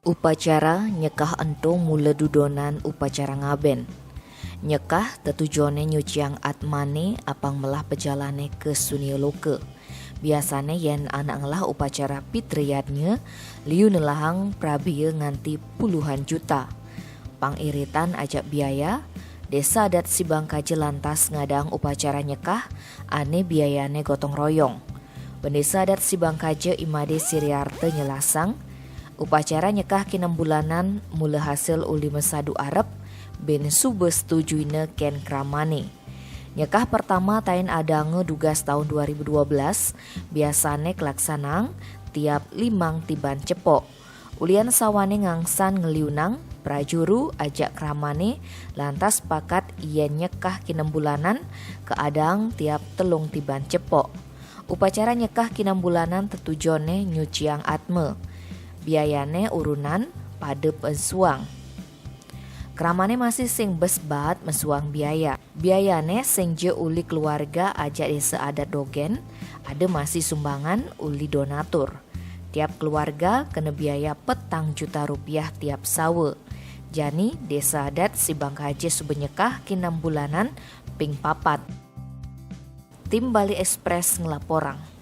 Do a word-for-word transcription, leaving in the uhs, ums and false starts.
Upacara nyekah ento mula dudonan upacara ngaben. Nyekah tetujoné nyuciang atmané apang melah pejalané ke sunia loka. Biasané yén anak ngelah upacara pitriyadnya, liu nelahang prabia nganti puluhan juta. Pang iritan ajak biaya, Désa Adat Sibangkaja lantas ngadang upacara nyekah ané biayané gotong royong. Bendésa Adat Sibangkaja I Madé Siriarta nyelasang, upacara nyekah kinem bulanan mula hasil uli mesadu arep, bin suba setujuina kén kramané. Nyekah pertama tain adanga dugas taun dua ribu dua belas, biasané kelaksanaang tiap limang tiban cepok. Ulian sawané ngangsan ngeliunang, prajuru ajak kramané lantas pakat yén nyekah kinem bulanan kaadaang tiap telung tiban cepok. Upacara nyekah kinem bulanan tetujoné nyuciang atma. Biayané urunan pada mesuang. Kramané masih sing bes baat mesuang biaya. Biayané sing ja uli keluarga ajak désa adat dogén, ada masih sumbangan uli donatur. Tiap keluarga kena biaya petang juta rupiah tiap sawa. Jani, Désa Adat Sibangkaja suba nyekah kinem bulanan ping papat. Tim Bali Express ngelaporang.